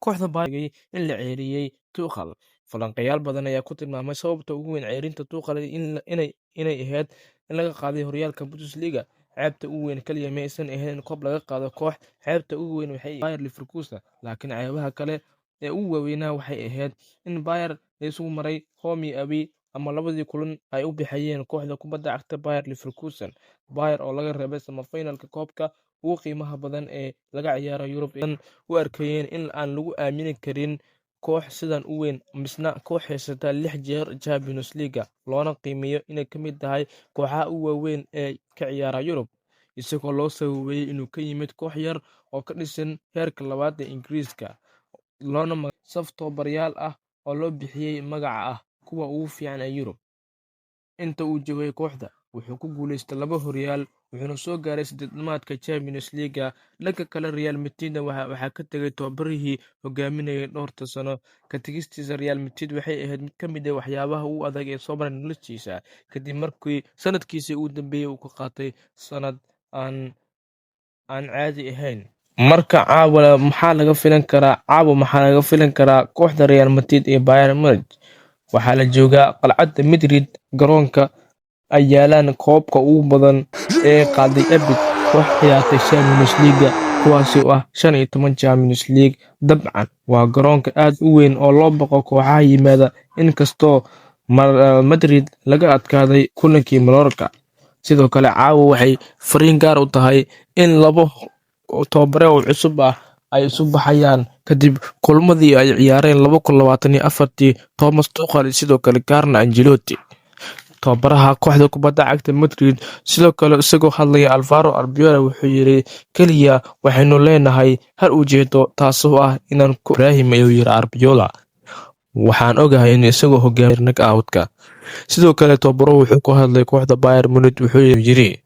Kooxda Bayern in la ceeriyey Tuchel. Falanqeeyaal badan ayaa ku tilmaamay sababta ugu weyn ceerinta Tuchel inay ahayd in laga qaaday horyaalka Bundesliga. Ceebta ugu weyn kaliya ma aysan ahayn in koob laga qaado koox, ceebta ugu weyn waxay Bayer Leverkusen, laakiin ceebaha kale ee ugu waaweynaa waxay ahayd in Bayer la isugu maray home iyo away ama labadii kulan ay u bixiyeen kooxda kubadda cagta Bayer Leverkusen. Bayer oo laga reebay semi-finalka koobka ugu qiimaha badan ee laga ciyaaro Yurub u arkayeen in aan lagu aamini karin koox sidan u weyn, misna koox haysata lix jeer Champions League, loona qiimeeyo inay ka mid tahay kooxaha ugu waaweyn ee ka ciyaara Yurub, isagoo loo sababeeyey inuu ka yimid koox yar oo ka dhisan heerka labaad ee Ingiriiska, loona saf tababarayaal ah oo loo bixiyey magaca ah kuwa ugu fiican ee Yurub. Inta uu joogay kooxda, wuxuu ku guuleystay laba horyaal, wuxuuna soo gaaray sideed-dhamaadka Champions League. Dhanka kale, Real Madrid waxaa ka tegay tababarihii hogaaminayay dhowrta sano. Ka tegistiisa Real Madrid waxay ahayd mid ka mid ah waxyaabaha ugu adag ee soo maray noloshiisa, kadib markii sanadkiisii ugu dambeeyay uu ka qaatay sanad aan caadi ahayn. Marka caawa maxaa laga filan karaa? Caawa maxaa laga filan karaa kooxda Real Madrid iyo Bayern Munich? Waxaa la joogaa qalcadda Madrid, garoonka ay yaalaan koobka ugu badan ee qaaday abid koox ciyaartay Champions League, kuwaasi oo ah 15 Champions League. Dabcan waa garoonka aad u weyn oo loo baqo kooxaha yimaada, inkastoo Madrid laga adkaaday kulankii Mallorca. Sidoo kale, caawa waxay fariin gaar u tahay in labo tababare oo cusub ah ay isu baxayaan kadib kulmadii ay ciyaareen 2024-tii, Thomas Tuchel iyo sidoo kale Carlo Ancelotti. Tababaraha kooxda kubadda cagta Madrid sidoo kale isagoo hadlaya, Alvaro Arbeloa, wuxuu yiri: "Kaliya waxaynu leenahay hal ujeedo, taasoo ah inaan ku Ibrahim," ayuu yiri Arbeloa. "Waxaan ogahay in isagoo hogaamiyo knockout-ka." Sidoo kale tababaruhu wuxuu ku hadlay kooxda Bayern Munich, wuxuu yiri: